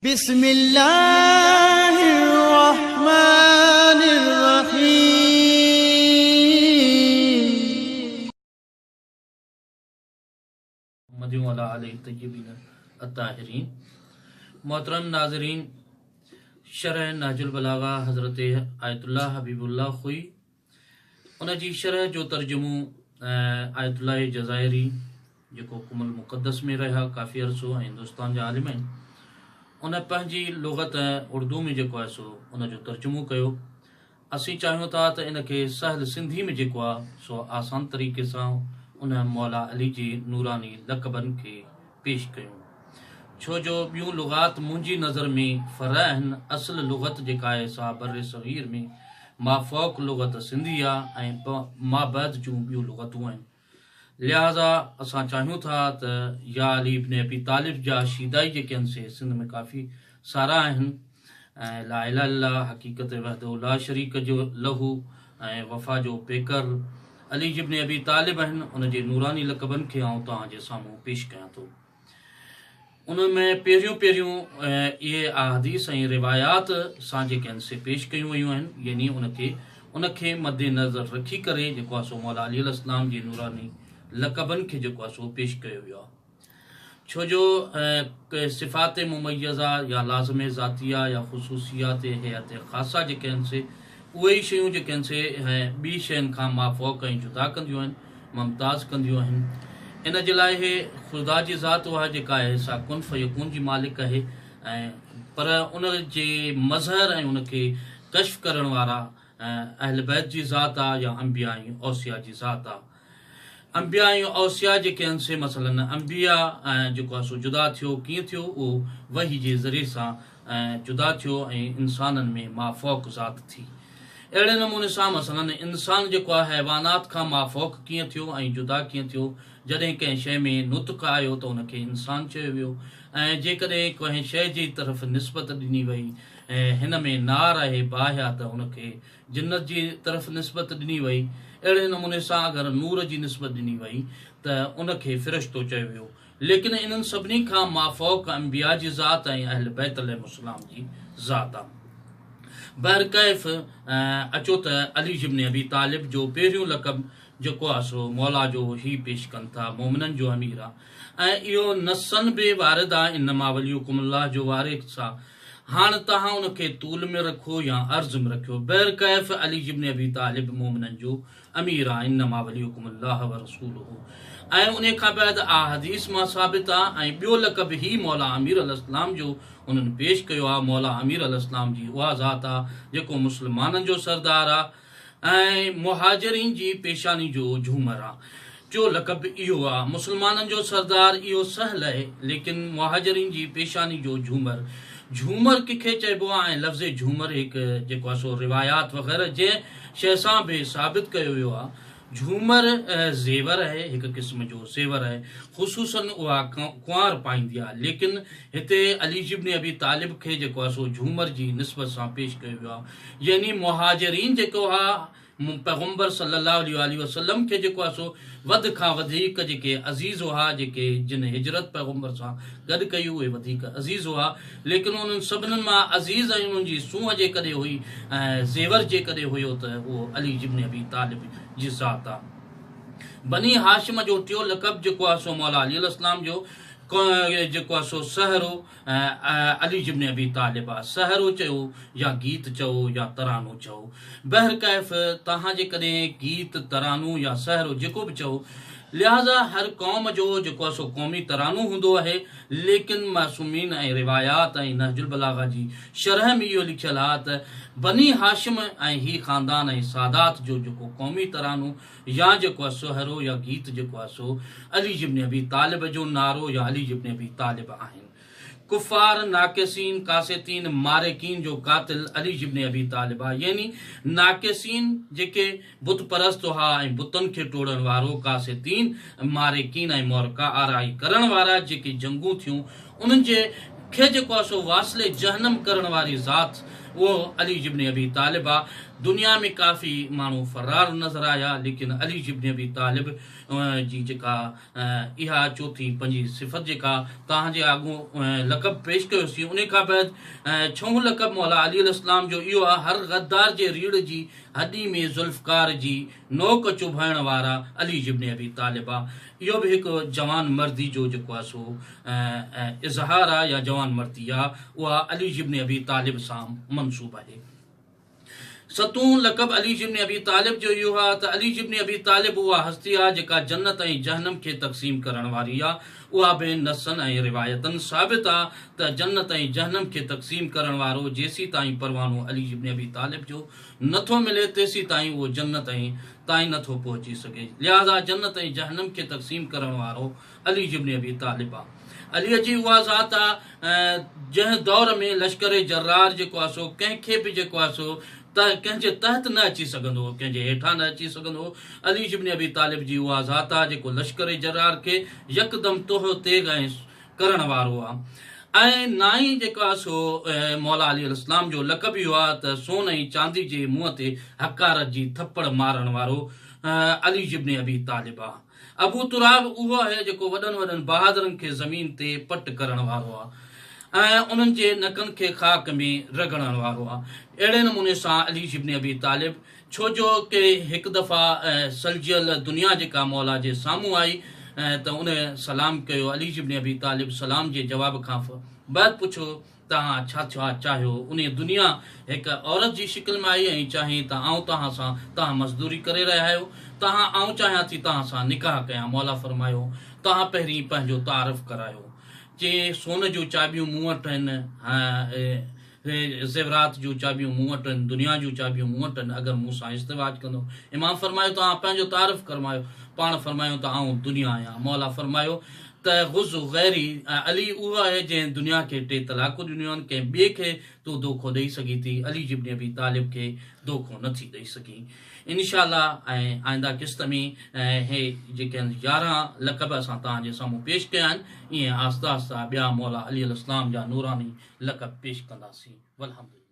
بسم الله الرحمن الرحيم. محمد وعلي آله الطيبين الطاهرين. محترم ناظرين، شرح نهج البلاغه حضرت آيت الله حبيب الله خوئي، ان جي شرح جو ترجمو آيت الله جزائري، جيڪو قم المقدس ۾ رهيا ڪافي عرصو ۽ هندستان جا عالم آهن، ان پنهنجي لغت اردو ۾ جيڪو آهي سو ان جو ترجمو ڪيو. اسين چاهيون ٿا ته ان کي سهل سنڌي ۾ جيڪو آهي سو آسان طريقي سان ان مولا علي جي نوراني لقبن کي پيش ڪيون، ڇو جو ٻيون لغات منهنجي نظر ۾ فرع آهن. اصل لغت جيڪا آهي سا برصغير ۾ مافوق لغت سنڌي آهي ۽ مابعد جون ٻيون لغتون آهن. لهٰذا اسان چاهيون ٿا ته يا علي ابن ابي طالب جا شيدائي جيڪي آهن سي سنڌ ۾ ڪافي سارا آهن ۽ لا اله الا الله حقيقت وحده لا شريڪ جو له ۽ وفا جو پيڪر علي ابن ابي طالب آهن، ان جي نوراني لقبن کي آئون توهان جي سامهون پيش ڪيان ٿو. ان ۾ پهريون پهريون اهي احاديث ۽ روايات سان جيڪي آهن سي پيش ڪيون ويون آهن، يعني ان کي مد نظر رکي ڪري جيڪو آهي سو مولا علي عليه السلام جي نوراني لقبن کي جيڪو آهي سو پيش ڪيو ويو آهي. ڇو جو صفات مميزه يا لازم ذاتيه يا خصوصيات هيئت خاصه جيڪي آهن سي اهي ئي شيون جيڪي آهن سي ٻي شين کان مافوق ۽ جدا ڪنديون آهن، ممتاز ڪنديون آهن. ان جي لاء هي خدا جي ذات اها جيڪا آهي سا ڪن فيڪون جي مالڪ آهي ۽ پر ان جي مظهر ۽ ان کي ڪشف ڪرڻ وارا اهل بيت جي ذات آ يا انبياء ۽ اوصياء جي ذات آ. انبياء ۽ اوصياء جيڪي آهن سي مثلا انبياء جيڪو آهي سو جدا ٿيو، ڪيئن ٿيو؟ اهو وحي جي ذريعي سان جدا ٿيو ۽ انسانن ۾ مافوق ذات ٿي. اهڙي نموني سان مثلاً انسان جيڪو آهي حيوانات کان مافوق ڪيئن ٿيو ۽ جدا ڪيئن ٿيو؟ جڏهن ڪنهن شيء ۾ نطق آيو ته ان کي انسان چيو ويو ۽ جيڪڏهن ڪنهن شيء جي طرف نسبت ڏني وئي ۽ هن ۾ نار آهي، باهه آهي ته ان کي جنت جي طرف نسبت ڏني وئي. اهڙي نموني سان اگر نور جي نسبت ڏني وئي ته ان کي فرشتو چيو ويو. ليڪن انهن سڀني کان مافوق انبياء جي ذات ۽ اهل بيت عليهم السلام جي ذات آ. بهرڪيف اچو ته علي ابن ابي طالب جو پهريون لقب جيڪو آ سو مولا جو هي پيش ڪن ٿا، مومنن جو امير آ ۽ اهو نصاً به وارد آ، انما وليڪم الله جو وارث آ، هاڻ توهان ان کي طول ۾ رکو يا عرض ۾ رکيو، بهرڪيف علي ابن ابي طالب مومنن جو امير آ، انما وليڪم الله ورسوله ۽ انهي کان بعد آ حديث مان ثابت آ ۽ ٻيو لقب هي مولا امير عليه السلام جو انهن پيش ڪيو آ، مولا امير عليه السلام جي اها ذات آ جيڪو مسلمانن جو سردار آ ۽ مهاجرين جي پيشاني جو جهومر آ. ٽيو لقب اهو آ، مسلمانن جو سردار اهو سهل اهي، ليڪن مهاجرين جي پيشاني جو جهومر، جهومر ڪکي چئبو آ ۽ لفظ جهومر هڪ جيڪو آ سو روايات وغيره جنهن شيء سان به ثابت ڪيو ويو آ. جهومر زيور اهي، هڪ قسم جو زيور اهي، خصوصاً اها ڪنوار پائيندي آ، ليڪن هتي علي ابن ابي طالب کي جيڪو آ سو جهومر جي نسبت سان پيش ڪيو ويو آ، يعني مهاجرين جيڪو آ پيغمبر صلّي اللّٰه عليه واٰله وسلّم کي جيڪو آهي سو وڌ کان وڌيڪ جيڪي عزيز هئا، جيڪي جن هجرت پيغمبر سان گڏ ڪئي اهي وڌيڪ عزيز هئا، ليڪن انهن سڀنن مان عزيز ۽ انهن جي سونهن جيڪڏهن هئي ۽ زيور جيڪڏهن هيو ته اهو علي ابن ابي طالب جي ذات آ. بني هاشم جو ٽيو لقب جيڪو آهي سو مولا علي عليه السلام جو جيڪو آهي سو سهرو علي ابن ابي طالب آ، سهرو چئو يا گيت چئو يا ترانو چئو، بهرڪيف توهان جيڪڏهن گيت، ترانو يا سهرو جيڪو به چئو، لهٰذا هر قوم جو جيڪو آ سو قومي ترانو هوندو آهي، ليڪن معصومين ۽ روايات ۽ نهج البلاغه جي شرح ۾ اهو لکيل آ ته بني هاشم ۽ هي خاندان ۽ سادات جو جيڪو قومي ترانو يا جيڪو آ سهرو يا گيت جيڪو آ سو علي ابن ابي طالب جو نعرو يا علي ابن ابي طالب آهن. ڪفار، ناقصين، قاسطين، مارقين جو قاتل علي ابن ابي طالب آ يعني ناقصين جيڪي بت پرست هئا ۽ بتن کي ٽوڙڻ وارو، قاسطين، مارقين ۽ معرڪه آرائي ڪرڻ وارا جيڪي جنگون ٿيون انهن جي کي جيڪو آ سو واصل جهنم ڪرڻ واري ذات اهو علي ابن ابي طالب آ. دنيا ۾ ڪافي ماڻهو فرار نظر آيا ليڪن علي ابن ابي طالب جي جيڪا اها چوٿين پنجين صفت جيڪا توهان جي آڳون لقب پيش ڪيوسين انهي کان بعد ڇهون لقب مولا علي عليه السلام جو اهو آ هر غدار جي ريڙهه جي هڏي ۾ ذوالفقار جي نوڪ چڀائڻ وارا علي ابن ابي طالب آ. اهو به هڪ جوان مردي جو جيڪو آ سو اظهار آ يا جوان مردي آ اها علي ابن ابي طالب سان منسوب آهي. ستون لقب علي ابن ابي طالب جو اهو آ ته علي ابن ابي طالب اها هستي آ جيڪا جنت ۽ جهنم کي تقسيم ڪرڻ واري آ. اها به نصن ۽ روايتن ثابت آ ته جنت ۽ جهنم کي تقسيم ڪرڻ وارو جيسيتائين پروانو علي ابن ابي طالب جو نه ٿو ملي تيسيتائين اهو جنت ۽ تائين نه ٿو پهچي سگهي. لهٰذا جنت ۽ جهنم کي تقسيم ڪرڻ وارو علي ابن ابي طالب آ. علي جي اها ذات آ جنهن دور ۾ لشڪر جرار جيڪو آ سو ڪنهن کي به جيڪو آ سو ڪنهن جي تحت نه اچي سگهندو هو، ڪنهن جي هيٺان نه اچي سگهندو هو. علي ابن ابي طالب جي اها ذات آ جيڪو لشڪر جرار کي يڪدم تهه تيغ ۽ ڪرڻ وارو آ ۽ نائين جيڪو آ سو مولا علي عليه السلام جو لقب اهو آ ته سون ۽ چاندي جي منهن تي حقارت جي ٿپڙ مارڻ وارو علي ابن ابي طالب آ. ابو تراب اهو آهي جيڪو وڏن وڏن بهادرن کي زمين تي پٽ ڪرڻ وارو آ ۽ انهن جي نڪن کي خاڪ ۾ رڳڙڻ وارو آ. اهڙي نموني سان علي ابن ابي طالب ڇو جو ڪي هڪ دفعا سلجهيل دنيا جيڪا مولا جي سامهون آئي ته ان سلام ڪيو. علي ابن ابي طالب سلام جي جواب کان بعد پڇيو، توهان ڇا ٿا چاهيو؟ انهيء دنيا هڪ عورت جي شڪل ۾ آئي ۽ چاهين ته آئون توهان سان توهان مزدوري ڪري رهيا آهيو. توهان آئون چاهيان ٿي توهان سان نڪاح ڪيان. مولا فرمايو، توهان پهرين پنهنجو تعارف ڪرايو. چي سون جون چاٻيون مون وٽ آهن. زيورات جون چاٻيون مون وٽ آهن، دنيا جون چاٻيون مون وٽ آهن، اگر مون سان ازدواج ڪندو. امام فرمايو ته اوهان پنهنجو تعارف ڪرمايو. پاڻ فرمايو ته آئون دنيا آهيان. مولا فرمايو ته غز غيري، علي اهو آهي جنهن دنيا کي ٽي طلاقون ڏنيون آهن، ڪنهن ٻئي کي تون دوکو ڏئي سگهين ٿي، علي ابن ابي طالب کي دوکو نه ٿي ڏئي سگهين. انشاء الله ۽ آئنده قسط ۾ هي جيڪي آهن 11 لقب اسان توهان جي سامهون پيش ڪيا آهن، ائين آهسته آهسته ٻيا مولا علي عليه السلام جا نوراني لقب پيش ڪنداسين. والحمد لله.